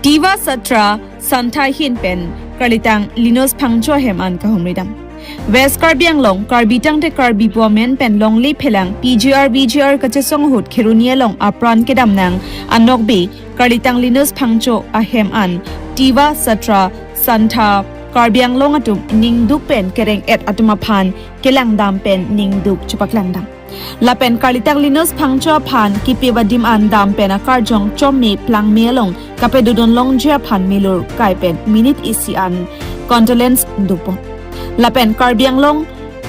Tiwa Satra Santha hin pen Karlitang Linus Phangcho hem an ka humridam West Karbi Anglong Karbi Tangte Karbi Women pen Longli Phelang PGR BGR kachesong hut Kherunia long apran kedam nang anokbi Karlitang Linus Phangcho ahem an Tiwa Satra Santha Karbi Anglong atum ningduk pen kereng et atuma phan kelang dam pen ningduk chupaklang dam lapen Karlitang Linus Phangcho phan kipiwa dim an dam pen akarjong chommi plang melong kape dudon longjia phan milur kai pen minute isi an condolence dupo lapen Karbi Anglong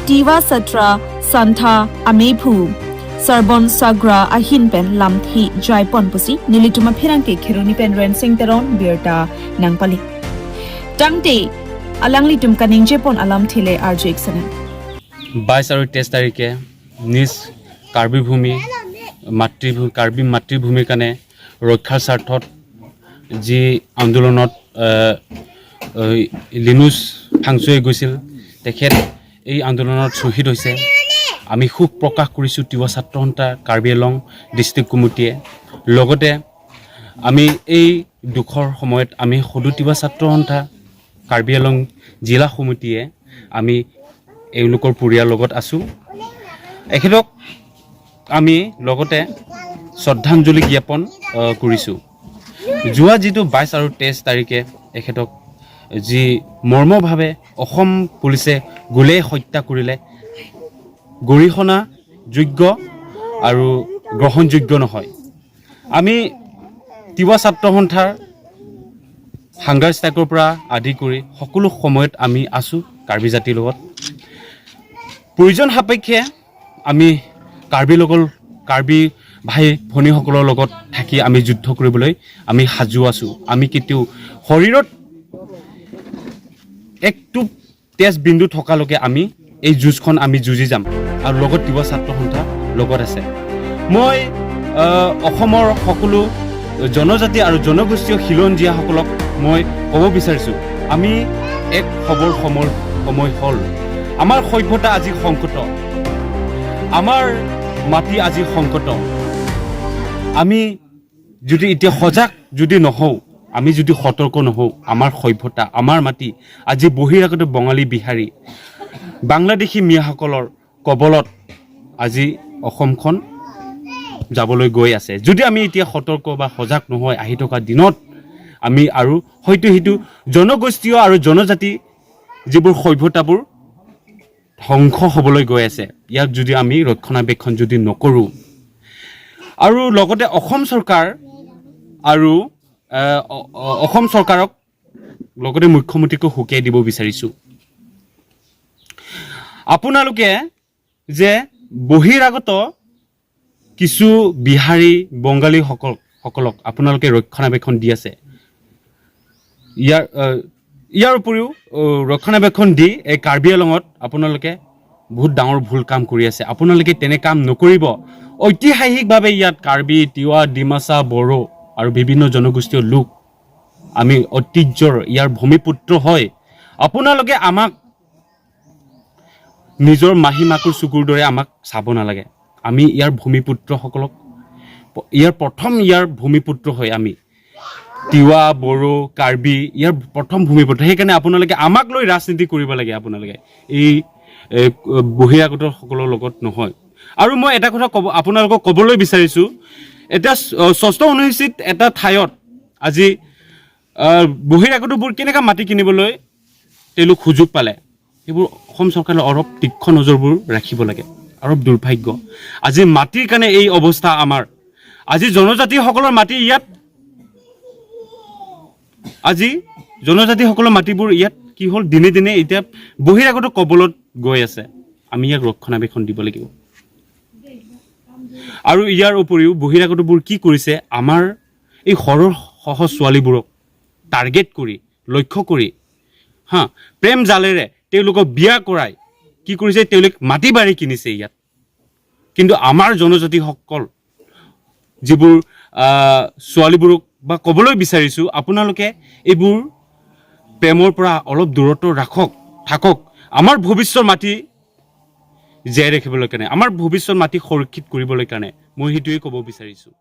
Tiwa Satra Santha Amephu Sarbon Sagra ahin pen lamthi jaipon pusi nilituma phirangke kheroni pen rensing teron birta nangpali tangte alangli tum kaning jepon alam thile arju eksana 22 আৰু 23 তাৰিখে নিজ কাৰ্বি ভূমি মাতৃভূমি, কাৰ্বি মাতৃভূমিৰ কাৰণে ৰক্ষাৰ স্বাৰ্থত যি আন্দোলনত লিনুচ ফাংচুৱে গৈছিল, তেখেত এই আন্দোলনত শ্বহীদ হৈছে। আমি শোক প্ৰকাশ কৰিছোঁ তিৱা ছাত্ৰ সন্থা কাৰ্বি আংলং ডিষ্ট্ৰিক্ট কমিটিয়ে। লগতে আমি এই দুখৰ সময়ত আমি সদৌ তিৱা ছাত্ৰ সন্থা কাৰ্বি আংলং জিলা সমিতিয়ে আমি এওঁলোকৰ পৰিয়ালৰ লগত আছোঁ। এখেতক আমি লগতে শ্ৰদ্ধাঞ্জলি জ্ঞাপন কৰিছোঁ। যোৱা যিটো 22 আৰু 23 তাৰিখে এখেতক যি মৰ্মভাৱে অসম পুলিচে গুলীয়াই হত্যা কৰিলে, গৰিহণা যোগ্য আৰু গ্ৰহণযোগ্য নহয়। আমি তিৱা ছাত্ৰ সন্থাৰ হাংগাৰ ষ্ট্ৰাইকৰ পৰা আদি কৰি সকলো সময়ত আমি আছোঁ কাৰ্বি জাতিৰ লগত। প্ৰয়োজন সাপেক্ষে আমি কাৰ্বি লগত, কাৰ্বি ভাই ভনীসকলৰ লগত থাকি আমি যুদ্ধ কৰিবলৈ আমি সাজু আছোঁ। আমি কেতিয়াও শৰীৰত একটোপ তেজ বিন্দু থকালৈকে আমি এই যুঁজখন আমি যুঁজি যাম আৰু লগত তিৱা ছাত্ৰ সন্থা লগত আছে। মই অসমৰ সকলো জনজাতি আৰু জনগোষ্ঠীয় খিলঞ্জীয়াসকলক মই ক'ব বিচাৰিছোঁ, আমি এক হ'বৰ সময় হ'ল। আমাৰ সভ্যতা আজি সংকট, আমাৰ মাটি আজি সংকট। আমি যদি এতিয়া সজাগ যদি নহওঁ, আমি যদি সতৰ্ক নহওঁ, আমাৰ সভ্যতা, আমাৰ মাটি আজি বহিৰাগত বঙালী, বিহাৰী, বাংলাদেশী মিয়াসকলৰ কবলত আজি অসমখন যাবলৈ গৈ আছে। যদি আমি এতিয়া সতৰ্ক বা সজাগ নহয়, আহি থকা দিনত আমি আৰু হয়তো সেইটো জনগোষ্ঠীয় আৰু জনজাতি যিবোৰ সভ্যতাবোৰ ধ্বংস হ'বলৈ গৈ আছে, ইয়াক যদি আমি ৰক্ষণাবেক্ষণ যদি নকৰোঁ। আৰু লগতে অসম চৰকাৰ আৰু অসম চৰকাৰক লগতে মুখ্যমন্ত্ৰীকো সকীয়াই দিব বিচাৰিছোঁ, আপোনালোকে যে বহিৰাগত কিছু বিহাৰী, বঙালীসকল সকলক আপোনালোকে ৰক্ষণাবেক্ষণ দি আছে, ইয়াৰ উপৰিও ৰক্ষণাবেক্ষণ দি এই কাৰ্বি আংলঙত আপোনালোকে বহুত ডাঙৰ ভুল কাম কৰি আছে। আপোনালোকে তেনে কাম নকৰিব। ঐতিহাসিকভাৱে ইয়াত কাৰ্বি, তিৱা, ডিমাচা, বড়ো আৰু বিভিন্ন জনগোষ্ঠীয় লোক আমি ঐতিহ্যৰ ইয়াৰ ভূমিপুত্ৰ হয়। আপোনালোকে আমাক নিজৰ মাহী মাকৰ চকুৰ দৰে আমাক চাব নালাগে। আমি ইয়াৰ ভূমিপুত্ৰসকলক, ইয়াৰ প্ৰথম ইয়াৰ ভূমিপুত্ৰ হয় আমি তিৱা, বড়ো, কাৰ্বি ইয়াৰ প্ৰথম ভূমিপুত্ৰ। সেইকাৰণে আপোনালোকে আমাক লৈ ৰাজনীতি কৰিব লাগে, আপোনালোকে এই বহিৰাগতসকলৰ লগত নহয়। আৰু মই এটা কথা ক'ব আপোনালোকক ক'বলৈ বিচাৰিছোঁ, এতিয়া ষষ্ঠ অনুসূচীত এটা ঠাইত আজি বহিৰাগতবোৰ কেনেকুৱা মাটি কিনিবলৈ তেওঁলোক সুযোগ পালে, সেইবোৰ অসম চৰকাৰে অলপ তীক্ষ্ণ নজৰবোৰ ৰাখিব লাগে। অলপ দুৰ্ভাগ্য, আজি মাটিৰ কাৰণে এই অৱস্থা আমাৰ। আজি জনজাতিসকলৰ মাটি ইয়াত, আজি জনজাতিসকলৰ মাটিবোৰ ইয়াত কি হ'ল, দিনে দিনে এতিয়া বহিৰাগত কবলত গৈ আছে। আমি ইয়াক ৰক্ষণাবেক্ষণ দিব লাগিব। আৰু ইয়াৰ উপৰিও বহিৰাগতবোৰ কি কৰিছে, আমাৰ এই সৰল সহজ ছোৱালীবোৰক টাৰ্গেট কৰি, লক্ষ্য কৰি, হা প্ৰেম জালেৰে তেওঁলোকক বিয়া কৰাই কি কৰিছে, তেওঁলোক মাটি বাৰী কিনিছে ইয়াত। কিন্তু আমাৰ জনজাতিসকল যিবোৰ ছোৱালীবোৰক বা ক'বলৈ বিচাৰিছোঁ, আপোনালোকে এইবোৰ প্ৰেমৰ পৰা অলপ দূৰত্ব ৰাখক, থাকক। আমাৰ ভৱিষ্যত মাটি জীয়াই ৰাখিবলৈ কাৰণে, আমাৰ ভৱিষ্যত মাটি সুৰক্ষিত কৰিবলৈ কাৰণে মই সেইটোৱে ক'ব বিচাৰিছোঁ।